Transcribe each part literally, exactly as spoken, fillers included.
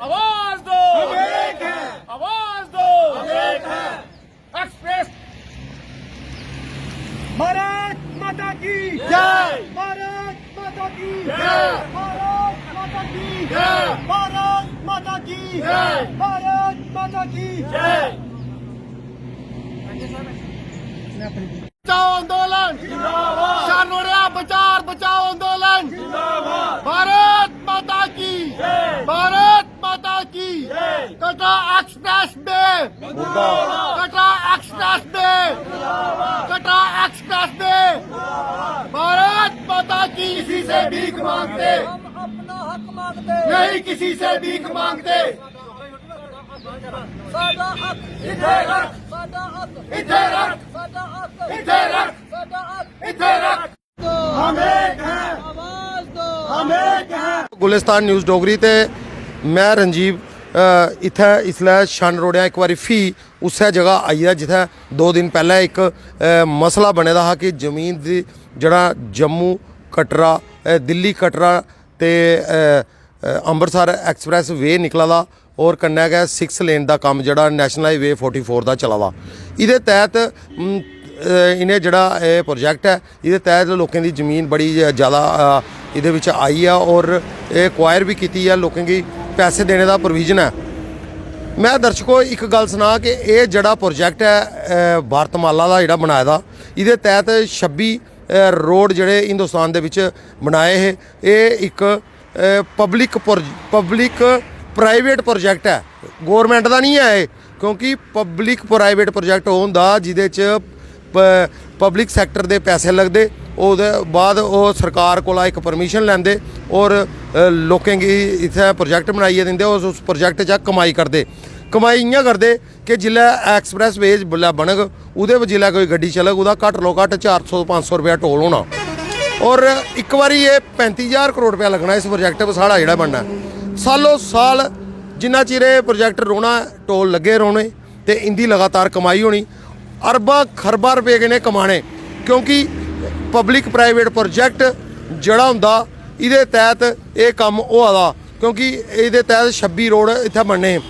आवाज दो। हम एक हैं। आवाज दो। हम एक हैं। एक्सप्रेस। भारत माता की जय। भारत माता की जय। भारत माता की जय। भारत माता की जय। भारत माता की जय। बचाओ आंदोलन जिंदाबाद। शान रोड़िया बचाओ, बचाओ आंदोलन जिंदाबाद। भारत माता की जय। भारत माता की जय। कटरा एक्सप्रेस वे मुर्दाबाद। कटरा एक्सप्रेस वे मुर्दाबाद। कटरा एक्सप्रेस वे मुर्दाबाद। भारत माता की किसी से भीख मांगते हम अपना हक मांगते नहीं किसी से भीख मांगते। साडा हक इथे रख। साडा हक इथे रख। साडा हक इथे रख। साडा हक इथे रख। हम एक हैं। आवाज दो। हम एक हैं। गुलिस्तान न्यूज़ डोगरी ते मैं रंजीव, अ, इत्थै इसलै छन रोड़ेआ इक बारी फ्ही उस्सै जगह आई गेआ जित्थै दो दिन पैह्लें इक, अ, मसला बने दा हा कि जमीन दी जेह्ड़ा जम्मू कटरा, अ, दिल्ली कटरा ते, अ, अ, अमृतसर एक्सप्रेस वे निकला दा और कन्नै गै सिक्स लेन दा कम्म जेह्ड़ा नेशनल हाईवे फोर्टी फोर दा चला दा। एह्दे तैह्त, उम, अ, इ'नें जेह्ड़ा एह् प्रोजेक्ट ऐ, एह्दे तैह्त लोकें दी जमीन बड़ी ज-, जैदा, अ, एह्दे बिच आई ऐ और एह् एक्वायर बी कीती ऐ, लोकें गी पैसे देने दा प्रोविजन ऐ। में दर्शको इक गल्ल सनां कि एह् जेह्ड़ा प्रोजेक्ट ऐ, अ, भारतमाला दा जेह्ड़ा बनाए दा, एह्दे तैह्त छब्बी, अ, रोड जेह्ड़े हिंदुस्तान दे बिच बनाए हे, एह् इक, अ, पब्लिक प्रोज-, पब्लिक प्राइवेट प्रोजेक्ट ऐ, गौरमेंट दा निं ऐ एह्, क्योंकि पब्लिक प्राइवेट प्रोजेक्ट ओह् होंदा जेह्दे च प-, पब्लिक सैक्टर दे पैसे लगदे, ओह्दे बाद ओह् सरकार कोला इक परमिशन लैंदे और, अ, लोकें गी इत्थै प्रोजेक्ट बनाइयै दिंदे, उस, उस प्रोजेक्ट चा कमाई करदे। कमाई इ'यां करदे कि जिसलै एक्सप्रेस वे जिसलै बनग, ओह्दे पर जिसलै कोई गड्डी चलग, ओह्दा घट्ट लो घट्ट चार सौ पंज सौ रपेआ टोल होना। और इक बारी एह् पैंती ज्हार करोड़ रपेआ लग्गना इस प्रोजेक्ट पर, साढ़ा जेह्ड़ा बनना ऐ। सालो साल जिन्ना चिर एह् प्रोजेक्ट रौह्ना, टोल लग्गे रौह्ने ते इं'दी लगातार कमाई होनी। अरबां खरबां रपेऽ कन्नै कमाने, क्योंकि पब्लिक प्राइवेट प्रोजेक्ट जेह्ड़ा होंदा, एह्दे तैह्त एह् कम्म होआ दा, क्योंकि एह्दे तैह्त छब्बी रोड इत्थै बनने हे।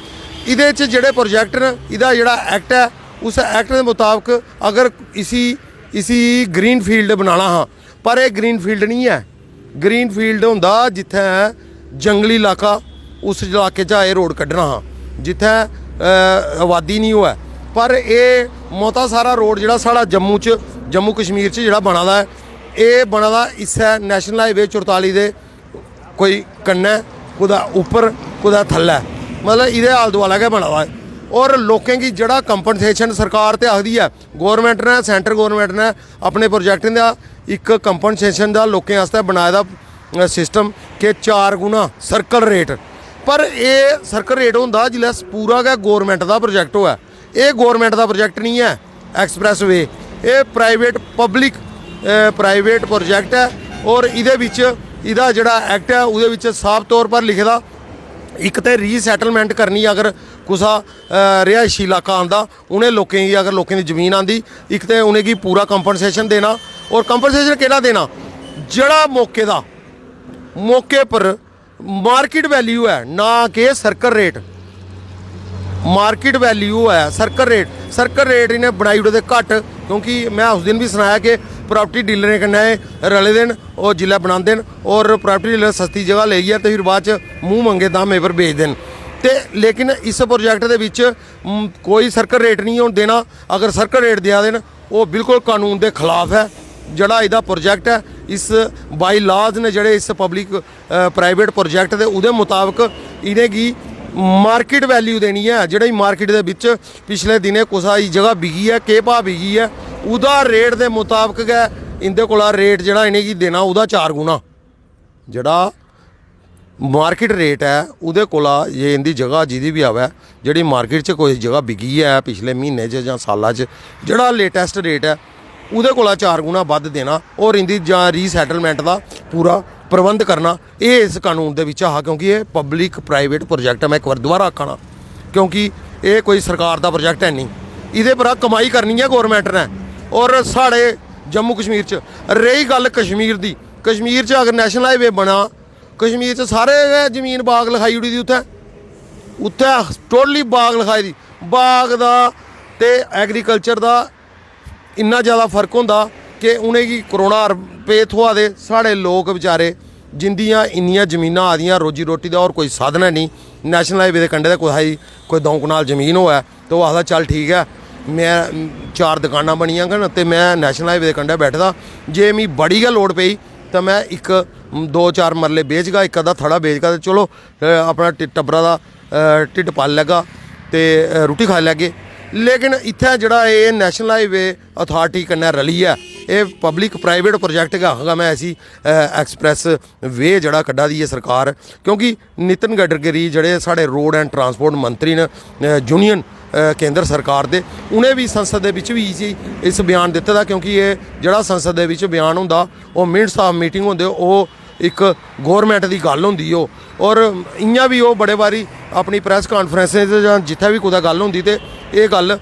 एह्दे च जेह्ड़े प्रोजेक्ट न, एह्दा जेह्ड़ा एक्ट ऐ, उस एक्ट दे मताबक अगर इसी, इसी ग्रीन फील्ड बनाना हा, पर एह् ग्रीन फील्ड निं ऐ। ग्रीन फील्ड होंदा जित्थै जंगली इलाका, उस इलाके चा एह् रोड कड्ढना हा जित्थै, अ, आबादी निं होऐ। पर एह् मता सारा रोड जेह्ड़ा साढ़ा जम्मू च, जम्मू कश्मीर च जेह्ड़ा बना दा ऐ, एह् बना दा इस्सै नेशनल हाईवे चुरताली दे कोई कन्नै, कुतै उप्पर, कुतै थल्लै, मतलब एह्दे आल दुआला गै बना दा ऐ। और लोकें गी जेह्ड़ा कंपनसेशन सरकार ते आखदी ऐ, गौरमेंट ने, सेंटर गौरमेंट ने अपने प्रोजेक्टें दा इक कंपनसेशन दा लोकें आस्तै बनाए दा, अ, सिस्टम कि चार गुना सर्कल रेट। पर एह् सर्कल रेट होंदा जिसलै पूरा गै गौरमेंट दा प्रोजेक्ट होऐ। एह् गौरमेंट दा प्रोजेक्ट निं ऐ, एक्सप्रेस वे, एह् प्राइवेट पब्लिक, अ, प्राइवेट प्रोजेक्ट ऐ। और एह्दे बिच, एह्दा जेह्ड़ा एक्ट ऐ, ओह्दे बिच साफ तौर पर लिखे दा, इक ते रीसैटलमेंट करनी अगर कुसा, अ, रिहायशी इलाका आंदा, उ'नें लोकें गी, अगर लोकें दी जमीन आंदी, इक ते उ'नेंगी पूरा कंपनसेशन देना। और कंपनसेशन केह्ड़ा देना? जेह्ड़ा मौके दा, मौके पर मार्केट वैल्यू ऐ, ना कि सर्कल रेट। मार्केट वैल्यू ऐ सर्कल रेट। सर्कल रेट इ'नें बनाई ओड़े दे घट्ट, क्योंकि में उस दिन बी सनाया कि प्रॉपर्टी डीलरें कन्नै एह् रले दे न। ओह् जिसलै बनांदे न और प्रॉपर्टी डीलर सस्ती जगह लेइयै ते फिर बाद च मूंह मंगे दामें पर बेचदे न। ते लेकिन इस प्रोजेक्ट दे बिच, म, कोई सर्कल रेट निं होन देना। अगर सर्कल रेट देआ दे न, ओह् बिल्कुल कानून दे खिलाफ ऐ। जेह्ड़ा एह्दा प्रोजेक्ट ऐ, इस बाई लॉज ने जेह्ड़े इस पब्लिक, अ, प्राइवेट प्रोजेक्ट दे, ओह्दे मताबक इ'नेंगी मार्केट वैल्यू देनी ऐ। जेह्ड़ी मार्केट दे बिच पिछले दिनें कुसा दी जगह बिकी ऐ, केह् भाऽ बिकी ऐ, ओह्दा रेट दे मताबक गै इं'दे कोला रेट जेह्ड़ा इ'नेंगी देना, ओह्दा चार गुना। जेह्ड़ा मार्केट रेट ऐ, ओह्दे कोला जे इं'दी जगह जेह्दी बी आवै, जेह्ड़ी मार्केट च कोई जगह बिकी ऐ पिछले म्हीने च जां साला च, जेह्ड़ा लेटेस्ट रेट ऐ, ओह्दे कोला चार गुना बद्ध देना और इं'दी जां रीसैटलमेंट दा पूरा प्रबंध करना। एह् इस कानून दे बिच्च हा, क्योंकि एह् पब्लिक प्राइवेट प्रोजेक्ट ऐ, में इक बार दोबारा आखा ना, क्योंकि एह् कोई सरकार दा प्रोजेक्ट है निं। एह्दे परा कमाई करनी ऐ गौरमेंट ने। और साढ़े जम्मू कश्मीर च, रेही गल्ल कश्मीर दी, कश्मीर च अगर नेशनल हाईवे बना, कश्मीर च सारे गै जमीन बाग लखाई ओड़ी दी उत्थै। उत्थै टोटली बाग लखाई दी। बाग दा ते एग्रीकल्चर दा इन्ना ज़्यादा फर्क होंदा कि उ'नेंगी करोड़ां रपेऽ थ्होआ दे, साढ़े लोक बेचारे जिंदियां इन्नियां जमीनां आदियां, रोजी रोटी दा होर कोई साधन है नहीं। नेशनल हाईवे दे कंढे ते कुसै दी कोई द'ऊं कनाल जमीन होऐ ते ओह् आखदा, "चल ठीक ऐ, में चार दकानां बनी जाङन ते में नेशनल हाईवे दे कंढे बैठे दा, जे मी बड़ी गै लोड़ पेई तां में इक दो चार मरले बेचगा, इक अद्धा थड़ा बेचगा ते चलो, अ, अपना टि-, टब्बरा दा, अ, ढिड्ड पाली लैगा ते, अ, रुट्टी खाई लैगे।" लेकिन इत्थै जेह्ड़ा एह् नेशनल हाईवे अथार्टी कन्नै रलियै एह् पब्लिक प्राइवेट प्रोजेक्ट गै आखगा में इसी, अ, एक्सप्रेस वे जेह्ड़ा कड्ढा दी ऐ सरकार, क्योंकि नितिन गडकरी जेह्ड़े साढ़े रोड एंड ट्रांसपोर्ट मंत्री न, अ, यूनियन, अ, केंद्र सरकार दे, उ'नें बी संसद दे बिच बी इसी, इस बयान दित्ते दा, क्योंकि एह् जेह्ड़ा संसद दे बिच बयान होंदा, ओह् मिनट्स ऑफ मीटिंग होंदे, ओह् इक गौरमेंट दी गल्ल होंदी ओह्। और इ'यां बी ओह् बड़े बारी अपनी प्रेस कॉन्फ्रेंसें च जां जित्थै बी कुतै गल्ल होंदी ते एह् गल्ल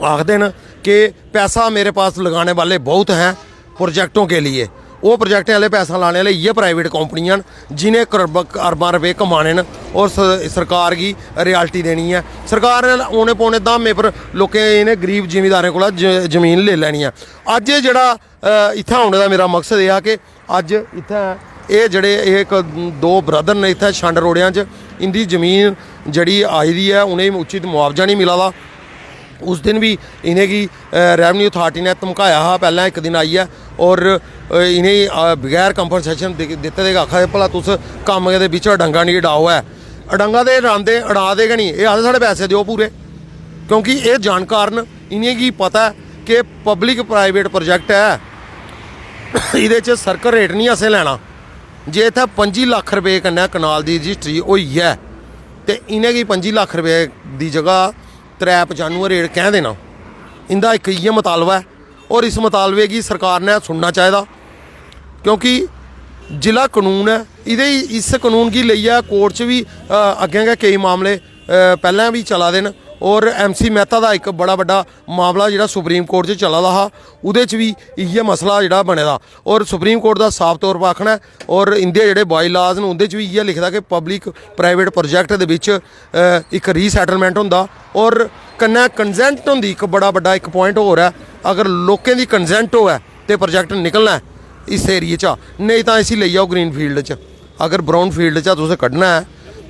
आखदे न कि पैसा मेरे पास लगाने वाले बहुत हैं प्रोजेक्टों के लिए। ओह् प्रोजेक्टें आह्ले पैसा लाने आह्ले इ'यै प्राइवेट कंपनियां न जि'नें करब-, अरबां रपेऽ कमाने न और स-, सरकार गी रॉयल्टी देनी ऐ। सरकार ने औने पौने धामें पर लोकें, इ'नें गरीब जिमींदारें कोला ज-, जमीन लेई लैनी ऐ। अज्ज एह् जेह्ड़ा, अ, इत्थै औने दा मेरा मकसद एह् हा कि अज्ज इत्थै एह् जेह्ड़े, एह् इक दो ब्रदर न इत्थै छंड रोड़ेआं च, इं'दी जमीन जेह्ड़ी आई दी ऐ, उ'नेंगी उचित मुआवजा निं मिला दा। उस दिन बी इ'नेंगी, अ, रेवेन्यू अथार्टी ने धमकाया हा पैह्लें इक दिन आइयै, और, अ, इ'नेंगी, अ, बगैर कंपनसेशन दि-, दित्ते दे गै आखा दे, "भला तुस कम्म दे बिच्च अडंगा निं अडाओ ऐ।" अडंगा ते अडांदे, अड़ा दे गै निं, एह् आखदे, "साढ़े पैसे देओ पूरे।" क्योंकि एह् जानकार न, इ'नेंगी पता ऐ कि पब्लिक प्राइवेट प्रोजेक्ट ऐ, एह्दे च सर्कल रेट निं असें लैना। जे इत्थै पंजी लक्ख रपेऽ कन्नै कनाल दी रजिस्ट्री होई ऐ ते इ'नेंगी पंजी लक्ख रपेऽ दी जगह त्रै पचानुऐ रेट कैं देना? इं'दा इक इ'यै मतालबा ऐ और इस मतालबे गी सरकार ने सुनना चाहिदा, क्योंकि जिला कनून ऐ, इ'दे, इस कनून गी लेइयै कोर्ट च बी, अ, अग्गें गै केई मामले, अ, पैह्लें बी चला दे न और एम सी मेहता दा इक बड़ा बड्डा मामला जेह्ड़ा सुप्रीम कोर्ट च चला दा हा, ओह्दे च बी इ'यै मसला जेह्ड़ा बने दा। और सुप्रीम कोर्ट दा साफ तौर पर आखना ऐ, और इं'दे जेह्ड़े बाई लाज न, उं'दे च बी इ'यै लिखे दा कि पब्लिक प्राइवेट प्रोजेक्ट दे बिच, अ, इक रीसैटलमेंट होंदा और कन्नै कंसेंट होंदी। इक बड़ा बड्डा इक प्वाइंट होर ऐ, अगर लोकें दी कंसेंट होऐ ते प्रोजेक्ट निकलना ऐ इस एरिया चा, नेईं तां इसी लेई जाओ ग्रीन फील्ड च। अगर ब्राउन फील्ड चा तुसें कड्ढना ऐ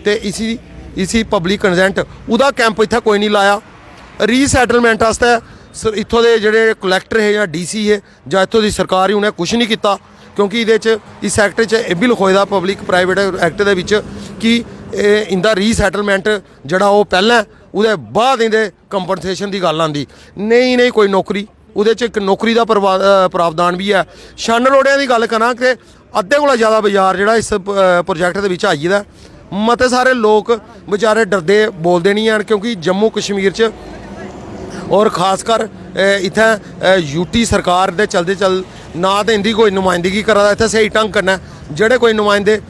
ते इसी, इसी पब्लिक कंसेंट, ओह्दा कैंप इत्थै कोई निं लाया। रीसैटलमेंट आस्तै स-, इत्थूं दे जेह्ड़े कलैक्टर हे जां डी सी हे जां इत्थूं दी सरकार ही, उ'नें कुछ निं कीता, क्योंकि एह्दे च, इस एक्ट च एह् बी लखोए दा, पब्लिक प्राइवेट एक्ट दे बिच, कि एह् इं'दा रीसैटलमेंट जेह्ड़ा ओह् पैह्लें, ओह्दे बाद इं'दे कंपनसेशन दी गल्ल आंदी। नेईं, इ'नेंगी कोई नौकरी, ओह्दे च इक नौकरी दा प्रवा-, अ, प्रावधान बी ऐ। छन्न रोड़ें दी गल्ल करां ते अद्धे कोला ज़्यादा बाजार जेह्ड़ा इस, अ, प्रोजेक्ट दे बिच आई गेदा ऐ। मते सारे लोक बेचारे डरदे बोलदे निं हैन, क्योंकि जम्मू कश्मीर च और खासकर, अ, इत्थै, अ, यू टी सरकार दे चलदे चल ना ते इं'दी कोई नुमाइंदगी करा दा इत्थै स्हेई ढंग कन्नै। जेह्ड़े कोई नुमाइंदे, अ,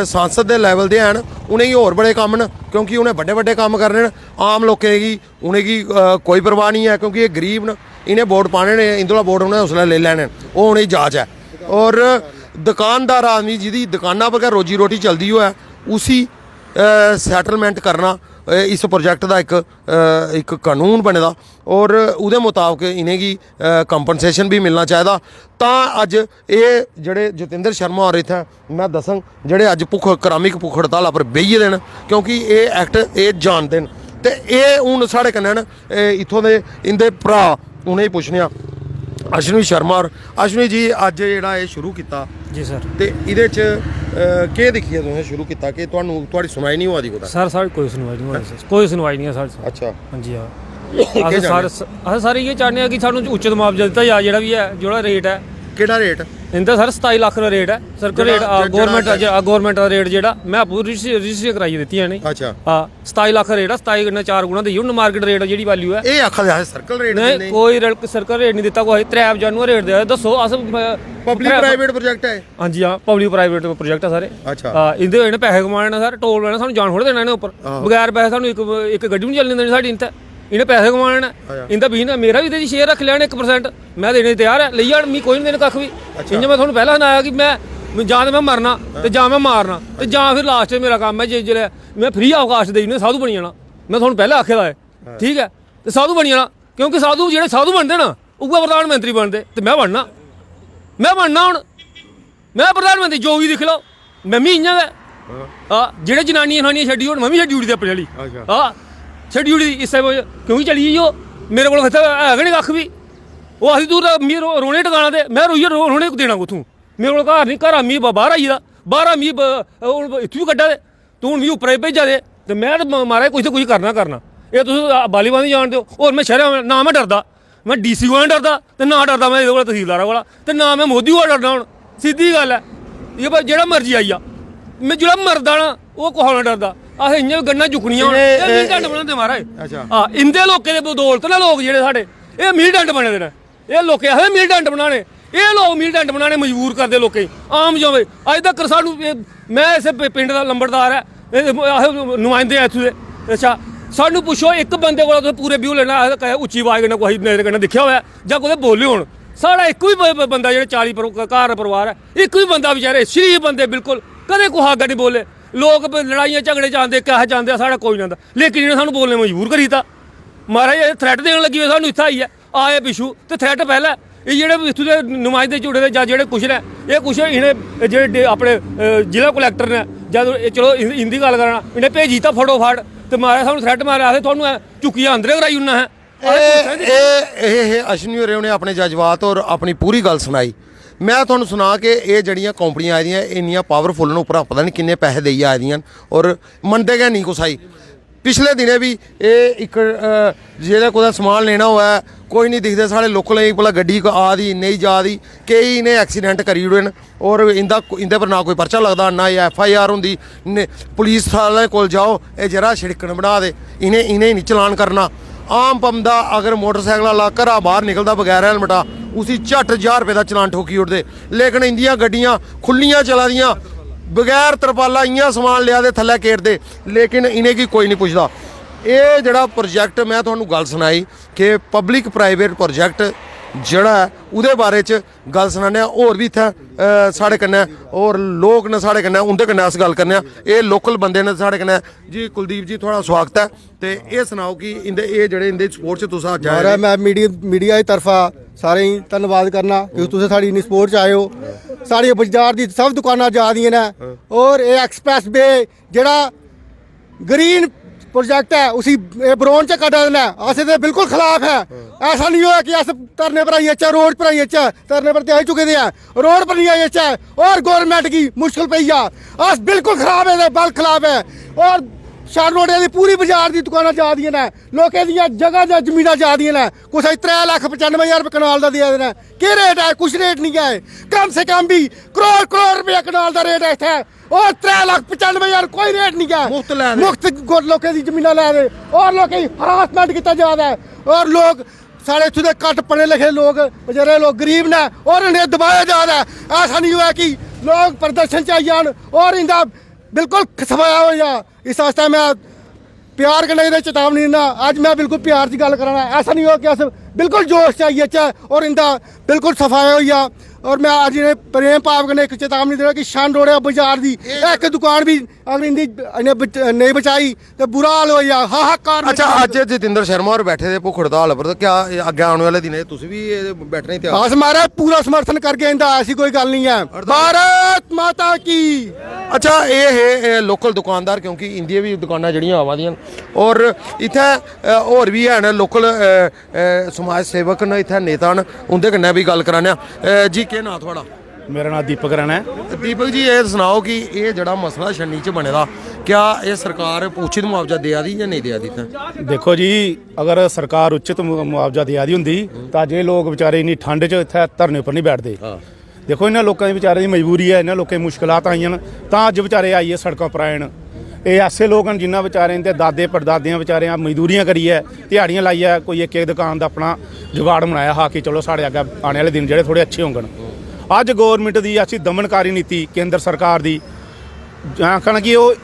सांसद दे लेवल दे हैन, उ'नेंगी होर बड़े कम्म न, क्योंकि उ'नें बड्डे बड्डे कम्म करने न। आम लोकें गी, उ'नेंगी, अ, कोई परवाह निं ऐ, क्योंकि एह् गरीब न, इ'नें वोट पाने न, इं'दे कोला वोट उ'नें उसलै लेई लैने न, ओह् उ'नेंगी जाच ऐ। और दकानदार आदमी, जिदी दकाना पर गै रोजी रोटी चलदी होऐ, उसी, अ, सैटलमेंट करना, अ, इस प्रोजेक्ट दा इक, अ, इक कानून बने दा, और ओह्दे मताबक इ'नेंगी, अ, कंपनसेशन बी मिलना चाहिदा। तां अज्ज एह् जेह्ड़े जतिंदर शर्मा होर इत्थै, में दस्सङ, जेह्ड़े अज्ज भुक्ख, क्रमिक भुक्ख हड़ताला पर बेही गेदे न, क्योंकि एह् एक्ट एह् जानदे न। ते एह् हून साढ़े कन्नै न, एह् इत्थूं दे इं'दे भ्राऽ, उ'नेंगी पुच्छने आं। अश्विनी शर्मा होर, अश्विनी जी, अज्ज जेह्ड़ा एह् शुरू कीता, जी सर। ते एह्दे च, अ, केह् दिक्खियै तुसें शुरू कीता कि तुहानू, तुहाड़ी सुनवाई निं होआ दी कुतै? सर, साढ़ी कोई सुनवाई निं होआ दी सर, कोई सुनवाई निं ऐ साढ़ी सर। अच्छा। हां जी, हां। केह् अस चाह्न्ने? सारे, अस सारे इ'यै चाह्न्ने आं कि सानूं उचित मुआवजा दित्ता जा, जेह्ड़ा बी ऐ, जेह्ड़ा रेट ऐ। केह्ड़ा रेट? इं'दा सर सताई लक्ख दा रेट ऐ। सर्कल जेह्ड़ा, रेट, हां, जेह्ड़ा गौरमैंट, गौरमैंट दा रेट जेह्ड़ा, में आपूं रजिस्ट्री, रजिस्ट्री कराइयै दित्तियां इ'नें। अच्छा। हां, सताई लक्ख रेट ऐ, सताई कन्नै चार गुणा देई ओड़न, मार्केट रेट जेह्ड़ी वैल्यू ऐ। एह् आखा दे असें सर्कल रेट नेईं, दिन्ने। कोई रल-, सर्कल रेट निं दित्ता कुसै गी, त्रै पचानुऐ रेट देआ दे। दस्सो, अस, अ, पब्लिक त्रै प्राइवेट प्रोजेक्ट ऐ एह्? हां जी, हां, पब्लिक प्राइवेट प्रोजेक्ट ऐ सारे। अच्छा। हां, इं'दे इ'नें पैसे कमाने न सर, टोल लैना, सानूं जान थोड़े देना इ'नें उप्पर। आहो। बगैर पैसे सानूं इक, इक गड्डी बी निं चलन देनी साढ़ी इं'दे। इ'नें पैसे कमाने न। अच्छा। इं'दा बिजनेस, मेरा बी एह्दे च शेयर रक्खी लैन इक परसेंट, में देने गी त्यार ऐ, लेई जान, मिगी कोई निं देना कक्ख बी। अच्छा। इ'यां में थुआनूं पैह्लें सनाया कि में में जां ते में मरना, ते जां में मारना, ते जां फिर लास्ट च मेरा कम्म ऐ जे जिसलै में फ्री ऑफ कास्ट देई ओड़ने, साधु बनी जाना। में थुआनूं पैह्लें आखे दा ऐ, ठीक ऐ? ते साधु बनी जाना, क्योंकि साधु जेह्ड़े साधु बनदे ना, उ'ऐ प्रधानमंत्री बनदे, ते में बनना। में बनना हून। में प्रधानमंत्री, जो बी दिक्खी लैओ, में बी इ'यां गै। हां। हां, जेह्ड़े जनानियां, जनानियां छड्डी ओड़न, में बी छड्डी ओड़ी दी अपने आह्ली। अच्छा। हां, छड्डी ओड़ी दी इस्सै वजह, क्योंकि चली गेई ओह्। मेरे कोल इत्थै है गै निं कक्ख बी। ओह् आखदी, "तूं ते मिगी रो-, रोने टकाना दे।" में रोइयै रो-, रोने देना कुत्थूं? मेरे कोल घर निं, घरा मी ब-, बाह्र आई गेदा, बाह्रा मी ब-, हून इत्थूं बी कड्ढा दे। तूं हून मिगी उप्परै गी भेजा दे, ते में ते म-, महाराज कुछ ते कुछ करना करना। एह् तुस, आ, बालीबान निं जान देओ। होर में शैह्रा, ना में डरदा, में डीसी कोला निं डरदा, ते ना डरदा में एह्दे कोला, तसीलदारा कोला, ते ना में मोदी कोला डरना। हून सिद्धी गल्ल ऐ, एह् भाई जेह्ड़ा मर्जी आई जा, में जेह्ड़ा मरदा ना, ओह् कुसै कोला निं डरदा। असें इ'यां बी गन्नां चुक्कनियां होन, इ'नें, एह् एह्, मिलिटेंट बनांदे महाराज। अच्छा। हां, इं'दे लोकें दे बदौलत ना लोक जेह्ड़े साढ़े, एह् मिलिटेंट बने दे न। एह् लोकें आखदे मिलिटेंट बनाने, एह् लोक मिलिटेंट बनाने मजबूर करदे लोकें गी। आम जो अज्ज तक्कर सानू एह्, में इस पि-, पिंड दा लंबड़दार ऐ, एह् अस नुमाइंदे आं इत्थूं दे। अच्छा, सानू पुच्छो, इक बंदे कोला तुस पूरे व्यू लेना, अस कदें उच्ची आवाज कन्नै कुसै नजर कन्नै दिक्खेआ होऐ जां कुतै बोले होन। साढ़ा इक बी ब-, ब-, बंदा जेह्ड़ा चाली पर-, घर परिवार ऐ, इक बी बंदा बेचारे शरीफ बंदे बिल्कुल कदें कुसै अग्गें निं बोले। लोक ब-, लड़ाइयां झगड़े च आंदे, कैसे च आंदे, साढ़ा कोई निं आंदा, लेकिन इ'नें सानू बोलने मजबूर करी दित्ता। महाराज, एह् थ्रेट देन लगी पे सानू इत्थै आइयै। आए पिच्छू ते थ्रेट पैह्लें। एह् जेह्ड़े इत्थूं दे नुमाइंदे जुड़े दे जां जेह्ड़े कुछ न, एह् कुछ इ'नें जेह्ड़े डे-, अपने, अ, जिला कलैक्टर न, जद एह् चलो इं-, इं'दी गल्ल करां, इ'नें भेजी दित्ता फटोफट ते मारेआ सानूं थ्रेट मारेआ, आखदे, "थुआनूं ऐ चुक्कियै अंदर गै कराई ओड़ना ऐ।" असें एह्, पुच्छेआ निं। एह्, एह् हे अश्विनी होरें, उ'नें अपने जज्बात और अपनी पूरी गल्ल सनाई। में थुआनूं सनां कि एह् जेह्ड़ियां कंपनियां आई दियां, एह् इन्नियां पावरफुल न, उप्परा पता निं किन्ने पैसे देइयै आई दियां न और मनदे गै निं कुसै गी। पिछले दिनें बी एह् इक, अ, जेह्ड़ा कुतै समान लेना होऐ, कोई निं दिखदे साढ़े लोकलें गी भला गड्डी क-, आ दी, नेईं जा दी। केई इ'नें एक्सीडेंट करी ओड़े न और इं'दा, इं'दे पर ना कोई पर्चा लगदा, ना एह् एफ आई आर होंदी। ने-, पुलिस आह्लें कोल जाओ, एह् जेह्ड़ा छिड़कन बना दे, इ'नें, इ'नें निं चलान करना। आम बंदा अगर मोटरसाइकल आह्ला घरा बाह्र निकलदा बगैर हेलमेटा, उसी झट्ट ज्हार रपेऽ दा चलान ठोकी ओड़दे। लेकिन इं'दियां गड्डियां खु'ल्लियां चला दियां, बगैर तरपाला इ'यां समान लेआ दे थल्लै केरदे। लेकिन इ'नेंगी कोई निं पुछदा। एह् जेह्ड़ा प्रोजेक्ट, में थुहानू गल्ल सनाई कि पब्लिक प्राइवेट प्रोजेक्ट जेह्ड़ा ऐ, ओह्दे बारे च गल्ल सनाने आं। होर बी इत्थै, अ, साढ़े कन्नै होर लोक न साढ़े कन्नै, उं'दे कन्नै अस गल्ल करने आं। एह् लोकल बंदे न साढ़े कन्नै। जी कुलदीप जी, थुआढ़ा स्वागत ऐ। ते एह् सनाओ कि इं'दे, एह् जेह्ड़े इं'दे सपोर्ट च तुस अज्ज आए महाराज, दे? में मीडिया, मीडिया दी तरफा सारें गी धन्नवाद करना कि तुसें साढ़ी इन्नी सपोर्ट च आए ओ। साढ़ी बाजार दी सब दुकानां जा दियां न। और एह् एक्सप्रेस वे जेह्ड़ा ग्रीन प्रोजेक्ट ऐ, उसी एह् ब्राउन च कड्ढा दे न। अस एह्दे बिल्कुल खलाफ ऐ। ऐसा निं होऐ कि अस धरने पर आई जाचै, रोड पर आई जाचै, धरने पर ते आई चुके दे ऐ, रोड पर निं आई जाचै। और गौरमेंट गी मुश्कल पेई जा। अस बिल्कुल खलाफ ऐ, एह्दे बल खलाफ ऐ। और शान रोडै दी पूरी बाजार दी दुकानां जा दियां न, लोकें दियां जगह जां जमीनां जा दियां न। कुसै गी त्रै लक्ख पचानुऐ ज्हार रपेऽ कनाल दा देआ दे न। केह् रेट ऐ? कुछ रेट निं ऐ। कम से कम बी करोड़, करोड़ रपेऽ कनाल दा रेट ऐ इत्थै। और त्रै लक्ख पचानुऐ ज्हार कोई रेट निं ऐ। मुफ्त लै दे। मुफ्त गो-, लोकें दी जमीनां लै दे और लोकें गी हरासमेंट कीता जा दा ऐ। और लोक, साढ़े इत्थूं दे घट्ट पढ़े लिखे लोक, बचैरे लोक गरीब न और इ'नें दबाया जा दा ऐ। ऐसा निं होऐ कि लोक प्रदर्शन च आई जान और इं'दा बिल्कुल सफाया होई जा। इस आस्तै में प्यार कन्नै इ'नें चेतावनी दिन्ना। अज्ज में बिल्कुल प्यार च गल्ल करा ना। ऐसा निं होऐ कि अस बिल्कुल जोश च आई जाचै और इं'दा बिल्कुल सफाया होई जा। और में अज्ज इ'नें प्रेम भाव कन्नै इक चेतावनी देना कि शान रोड़े बाजार दी इक दुकान बी अगर इं'दी इ'नें बच-, नेईं बचाई ते बुरा हाल होई जा, हाहाकार मची अच्छा, जाग। अज्ज जितेंद्र शर्मा होर बैठे दे भुक्ख हड़ताल पर, ते क्या एह् अग्गें आने आह्ले दिनें तुस बी एह् बैठने गी त्यार? अस महाराज पूरा समर्थन करगे इं'दा, ऐसी कोई गल्ल निं ऐ। हड़ताल? भारत माता की। अच्छा, एह् हे, एह् लोकल दुकानदार, क्योंकि इं'दियां बी दुकानां जेह्ड़ियां आवा दियां न। और इत्थै, अ, होर बी हैन लोकल, अ, अ, समाज सेवक न, इत्थै नेता न, उं'दे कन्नै बी गल्ल कराने आं। अ, जी, केह् नांऽ थुआढ़ा? मेरा नांऽ दीपक राणा ऐ। दीपक जी, एह् सनाओ कि एह् जेह्ड़ा मसला छन्नी च बने दा, क्या एह् सरकार उचित मुआवजा देआ दी जां नेईं देआ दी इत्थै? देखो जी, अगर सरकार उचित मु-, मुआवजा देआ दी होंदी, तां अज्ज एह् लोक बेचारे इन्नी ठंड च इत्थै धरने उप्पर निं बैठदे। हां। देखो, इन्ना लोकां दी बेचारे दी मजबूरी ऐ, इन्ना लोकें दी मुश्कलात आइयां न, तां अज्ज बेचारे आइयै सड़कां पर आए न। एह् ऐसे लोक न जिन्ना बेचारे इं'दे दादे पड़दादियां बेचारे मजदूरियां करियै, ध्याड़ियां लाइयै कोई इक इक दकान दा अपना जुगाड़ बनाया हा कि चलो साढ़े अग्गें आने आह्ले दिन जेह्ड़े थोह्ड़े अच्छे होङन। अज्ज गौरमेंट दी ऐसी दमनकारी नीति केंद्र सरकार दी, आखन कि ओह्,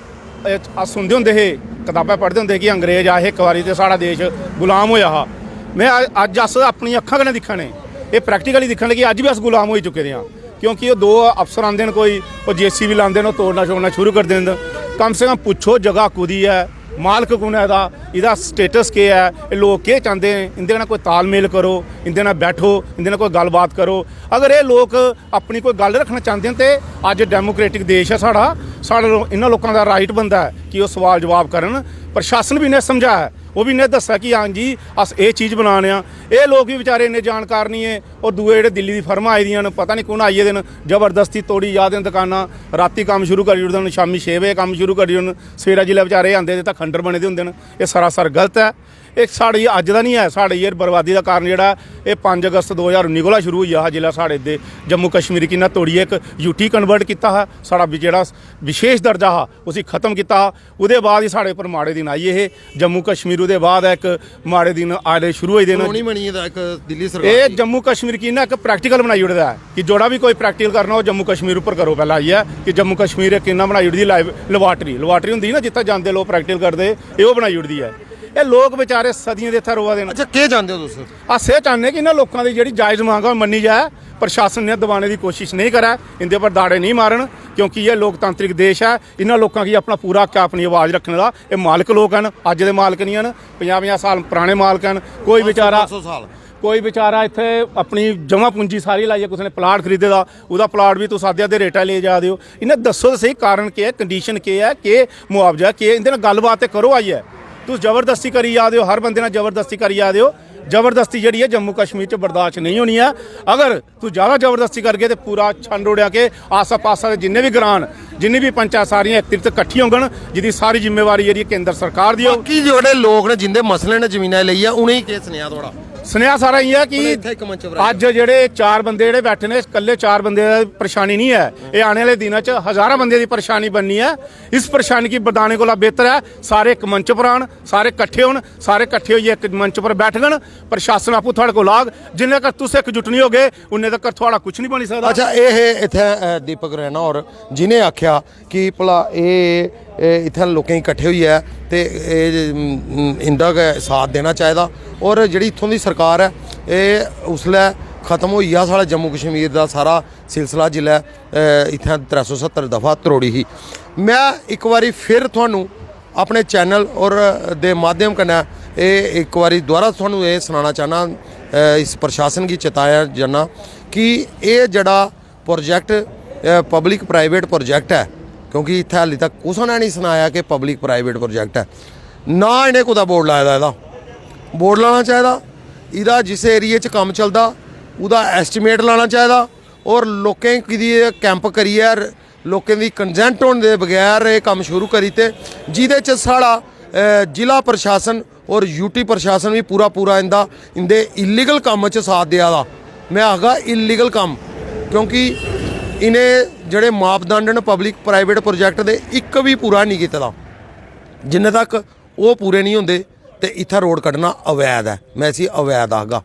एह् अस सुनदे होंदे हे, कताबां पढ़दे होंदे हे कि अंग्रेज आए हे इक बारी ते साढ़ा देश गुलाम होएआ हा। में अ-, अज्ज अस अपनी अक्खां कन्नै दिक्खा ने, एह् प्रैक्टिकली दिक्खा ने कि अज्ज बी अस गुलाम होई चुके दे आं। क्योंकि ओह् दो अफसर आंदे न, कोई ओह् जेसीबी लांदे न, ओह् तोड़ना शोड़ना शुरू करी दिंदे न। कम से कम पुच्छो, जगह कुदी ऐ, मालक कु'न ऐ एह्दा, एह्दा स्टेटस केह् ऐ, एह् लोक केह् चांह्दे न, इं'दे कन्नै कोई तालमेल करो, इं'दे कन्नै बैठो, इं'दे कन्नै कोई गल्लबात करो। अगर एह् लोक अपनी कोई गल्ल रक्खना चांह्दे न ते अज्ज डेमोक्रेटिक देश ऐ साढ़ा, साढ़े लो-, इन्ना लोकां दा राइट बनदा ऐ कि ओह् सवाल जवाब करन। प्रशासन बी इ'नें समझाया, ओह् बी इ'नें दस्सेआ कि हां जी, अस एह् चीज बना ने आं। एह् लोक बी बेचारे इन्ने जानकार निं ऐ। ओह् दूए जेह्ड़े दिल्ली दी फर्मां आई दियां न, पता निं कु'न आई गेदे न, जबरदस्ती तोड़ी जा दे न दकानां, रातीं कम्म शुरू करी ओड़दे न, शामीं छे बजे कम्म शुरू करी ओड़दे न, सवेरै जिसलै बेचारे आंदे ते इत्थै खंडर बने दे होंदे न। एह् सरासर गलत ऐ। एह् साढ़े अज्ज दा निं ऐ, साढ़े एह् बर्बादी दा कारण जेह्ड़ा एह् पंज अगस्त दो ज्हार उन्नी कोला शुरू होई गेआ हा, जिसलै साढ़े इद्धर जम्मू कश्मीर गी इ'नें तोड़ियै इक यूटी कन्वर्ट कीता हा, साढ़ा बी जेह्ड़ा विशेष दर्जा हा उसी खत्म कीता हा। ओह्दे बाद ही साढ़े उप्पर माड़े दिन आई गे हे। जम्मू कश्मीर ओह्दे बाद इक माड़े दिन आने शुरू होई दे न। कॉलोनी बनी गेदा इक दिल्ली सरकार एह् दी। जम्मू कश्मीर गी ना इक प्रैक्टिकल बनाई ओड़े दा ऐ कि जेह्ड़ा बी कोई प्रैक्टिकल करना, ओह् जम्मू कश्मीर उप्पर करो पैह्लें आइयै, कि जम्मू कश्मीर इक इ'यां बनाई ओड़ी दी लाइव लैबार्टरी, लैबार्टरी होंदी ही ना जित्थै जंदे लोक प्रैक्टिकल करदे, एह् ओह् बनाई ओड़ी दी ऐ। एह् लोक बेचारे सदियें दे इत्थै रोआ दे न। अच्छा, केह् चांह्दे ओ तुस? अस एह् चाह्न्ने कि इ'नें लोकां दी जेह्ड़ी जायज मंग ऐ, ओह् मन्नी जाए, प्रशासन ने दबाने दी कोशश नेईं करै, इं'दे पर दाड़े नेईं मारन, क्योंकि एह् लोकतांत्रिक देश ऐ। इ'नें लोकां गी अपना पूरा हक ऐ अपनी आवाज रक्खने दा। एह् मालक लोक न, अज्ज दे मालक निं हैन, पंजाह् पंजाह् साल पराने मालक न। कोई बेचारा, पंज सौ साल। कोई बेचारा इत्थै अपनी जमा पूंजी सारी लाइयै कुसै ने प्लाट खरीदे दा, ओह्दा प्लाट बी तुस अद्धे अद्धे रेटा लेई जा दे ओ। इ'नें दस्सो ते स्हेई, कारण केह् ऐ, कंडीशन केह् ऐ, केह् मुआवजा ऐ, केह्? इं'दे नै गल्लबात ते करो आइयै। तुस जबरदस्ती करी जा दे ओ, हर बंदे नै जबरदस्ती करी जा दे ओ। जबरदस्ती जेह्ड़ी ऐ जम्मू कश्मीर च बर्दाश्त नेईं होनी ऐ। अगर तू ज्यादा जबरदस्ती करगे ते पूरा छंड ओड़ेआ के आसा पासा दे जिन्ने बी ग्रां न, जिन्नी बी पंचायत, सारियां इक तिरत कट्ठी होंगन, जिदी सारी जिम्मेवारी जेह्ड़ी केंद्र सरकार दी होग। बाकी जेह्ड़े लोक न जिंदे मसले न जमीना लेइयै, उ'नेंगी केह् सनेहा थुआढ़ा? सनेहा सारा इ'यै कि उ'नें इत्थै इक मंच पर अज्ज जेह्ड़े चार बंदे जेह्ड़े बैठे ने, कल्ले चार बंदे दी परेशानी निं ऐ, एह् आने आह्ले दिनां च हजारां बंदे दी परेशानी बननी ऐ। इस परेशानी गी बरदाने कोला बेहतर ऐ सारे इक मंच पर आन, सारे कट्ठे होन, सारे कट्ठे होइयै इक मंच पर बैठगन, प्रशासन आपूं थुआढ़े कोल आग। जिन्ने तक तुस इकजुट निं होगे, उन्ने तक थुआढ़ा कुछ निं बनी सकदा। अच्छा, एह् हे इत्थै, अ, दीपक रैना होर, जिनें आखेआ कि भला एह्, एह् इत्थै लोकें गी कट्ठे होइयै ते एह्, उम, इं'दा गै साथ देना चाहिदा। होर जेह्ड़ी इत्थूं दी सरकार ऐ, एह् उसलै खत्म होई गेआ साढ़ा जम्मू कश्मीर दा सारा सिलसिला, जिसलै, अ, इत्थै त्रै सौ सत्तर दफा त्रोड़ी ही। में इक बारी फिर थुहानू अपने चैनल और दे माध्यम कन्नै एह् इक बारी दोबारा थुहानू एह् सनाना चाह्न्नां, अ, इस प्रशासन गी चेताया जन्ना कि एह् जेह्ड़ा प्रोजेक्ट, अ, पब्लिक प्राइवेट प्रोजेक्ट ऐ, क्योंकि इत्थै हाली तक कुसै ने निं सनाया कि पब्लिक प्राइवेट प्रोजेक्ट ऐ, ना इ'नें कुतै बोर्ड लाए दा एह्दा। बोर्ड लाना चाहिदा, एह्दा जिस एरिया च कम्म चलदा, ओह्दा एस्टिमेट लाना चाहिदा और लोकें गी कैंप करियै लोकें दी कंसैंट होने दे बगैर एह् कम्म शुरू करी दित्ते, जेह्दे च साढ़ा, अ, जिला प्रशासन और यूटी प्रशासन बी पूरा पूरा इं'दा, इं'दे इलीगल कम्म च साथ देआ दा। में आखगा इलीगल कम्म, क्योंकि इ'नें जेह्ड़े मापदंड न पब्लिक प्राइवेट प्रोजेक्ट दे, इक बी पूरा निं कीते दा। जिन्ने तक ओह् पूरे निं होंदे ते इत्थै रोड कड्ढना अवैध ऐ, में इसी अवैध आखगा।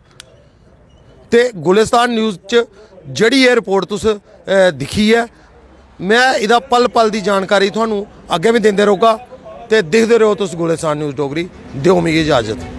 ते गुलिस्तान न्यूज़ च जेह्ड़ी एह् रिपोर्ट तुस, अ, दिक्खी ऐ, में एह्दा पल पल दी जानकारी थुहानू अग्गें बी दिंदे रौह्गा। ते दिखदे र'वो तुस गुलिस्तान न्यूज़ डोगरी। देओ मिगी इजाज़त।